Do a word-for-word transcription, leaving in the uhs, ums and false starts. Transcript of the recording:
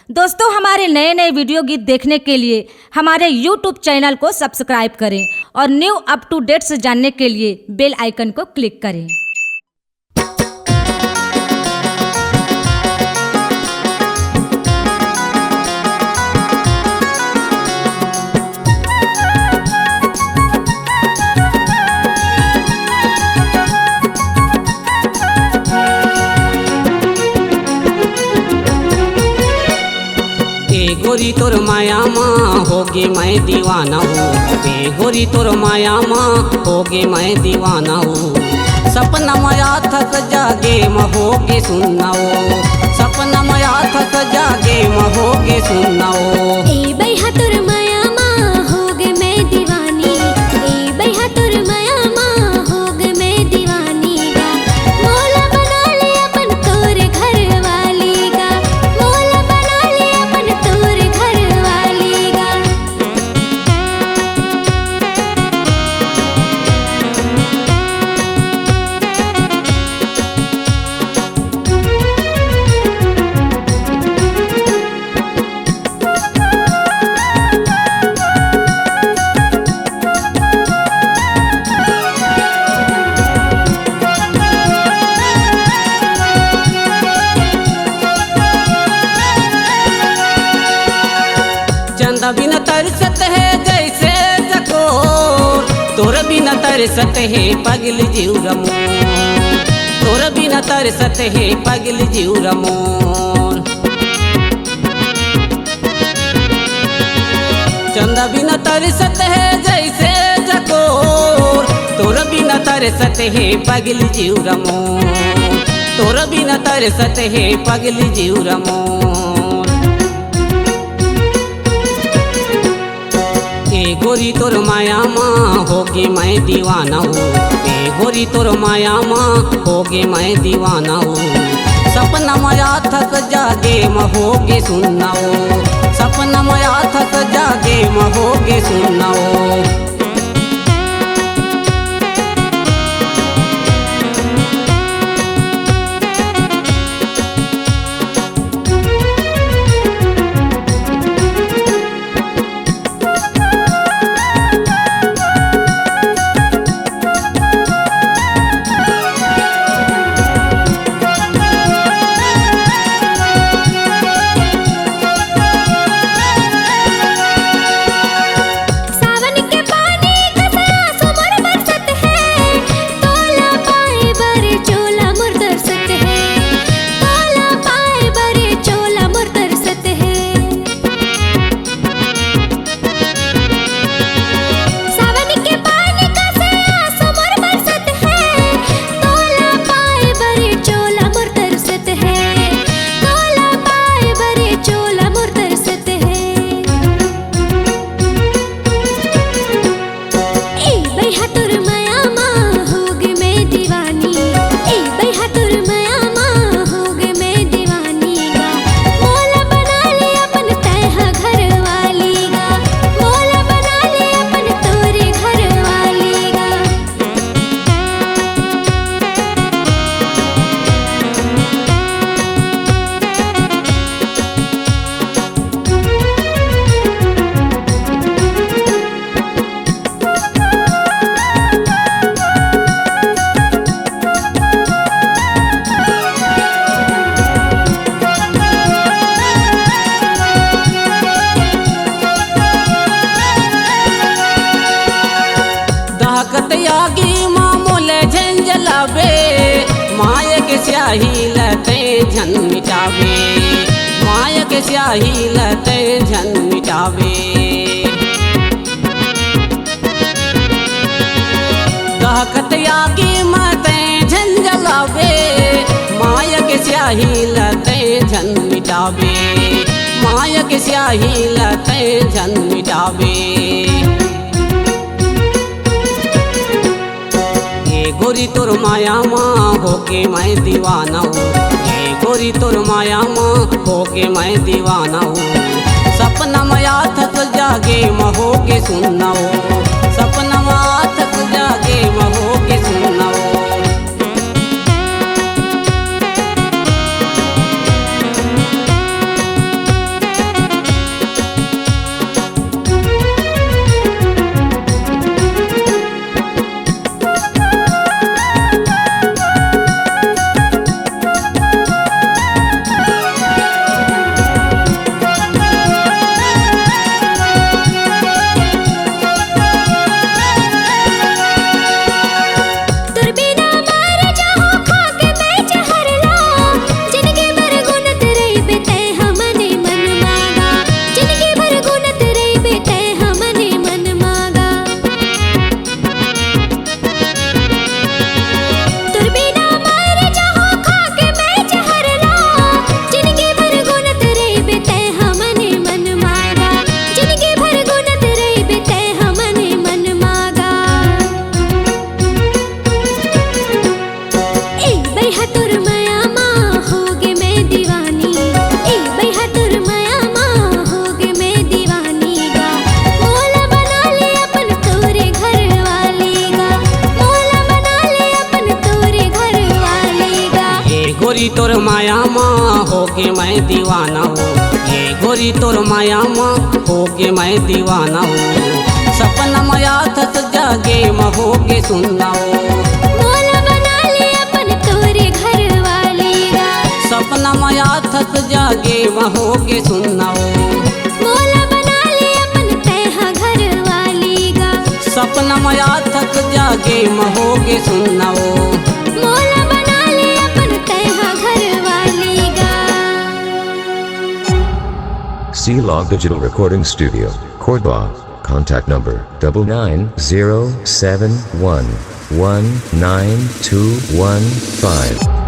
दोस्तों, हमारे नए नए वीडियो गीत देखने के लिए हमारे YouTube चैनल को सब्सक्राइब करें और न्यू अप टू डेट्स जानने के लिए बेल आइकन को क्लिक करें। ए गोरी तोर माया मा होगे मैं दीवाना हूँ, ए गोरी तोर माया मा होगे मैं दीवाना हूँ। सपना माया थस जागे म होगे सुन्ना ओ, सपना माया थस जागे म होगे सुन्ना ओ। ए बइहा तोर माया मा होगे मैं दीवानी, ए बइहा तोर माया मा होगे मैं दीवानी गा। मोला बना ले अपन तोर घर वाली गा, मोला बना ले अपन तोर घर वाली गा। चंदा बिना तरसत हे जैसे चकोर, तोर बिना तरसत हे पगली जीव रा मोर, तोर बिना तरसत हे पगली जीव रा मोर। चंदा बिना तरसत हे जैसे चकोर, तोर बिना तरसत हे पगली जीव रा मोर, तोर बिना तरसत हे पगली जीव रा मोर। ए गोरी तोर माया मा होगे मैं दीवाना हूँ, ए गोरी तोर माया मा होगे मैं दीवाना हूँ। सपना माया थस जागे म होगे सुन्ना ओ, सपना माया थस जागे म होगे सुन्ना ओ। सावन के पानी कस आंसू मोर बरसत हे, तोला पाए बर चोला मोर तरसत हे, तोला पाए बर चोला मोर तरसत हे। सावन के पानी कस आंसू मोर बरसत हे, तोला पाए बर चोला मोर तरसत हे, तोला पाए बर चोला मोर तरसत हे। ए बइहा तोर मया मा होगे मैं दीवानी, ए बइहा तोर मया मा होगे मैं दीवानी गा। मोला बना ले अपन तैं हा घरवाली गा, मोला बना ले अपन तोरे घरवाली गा। दहकत आगी मा मोले झंझलाबे, माया के स्याही ल तैं झन मिटाबे, माया के स्याही ल तैं झन मिटाबे। दहकत आगी मा तैं झंझलाबे, माया के स्याही ल तैं झन मिटाबे, माया के स्याही ल तैं झन मिटाबे। ए गोरी तोर माया मा होके मैं दीवाना हूँ, ए गोरी तोर माया मा होके मैं दीवाना हूँ। सपना माया थस जागे म होके सुन्ना ओ, सपना माया थस जागे म होके सुन्ना ओ। माया मा होगे मैं दीवाना हो, ये गोरी तोर माया मा होगे मैं दीवाना हो। सपना माया थस जागे म होगे सुन्ना हो। मोला बना ले अपन तोरे घर वाली गा। सपना माया थस जागे म होगे सुन्ना हो। मोला बना ले अपन तैहा घर वाली गा। सपना माया थस जागे म होगे सुन्ना हो। मोला बना ले अपन तैहा घर वाली गा। C Log Digital Recording Studio, Cordoba. Contact number double nine zero seven one one nine two one five.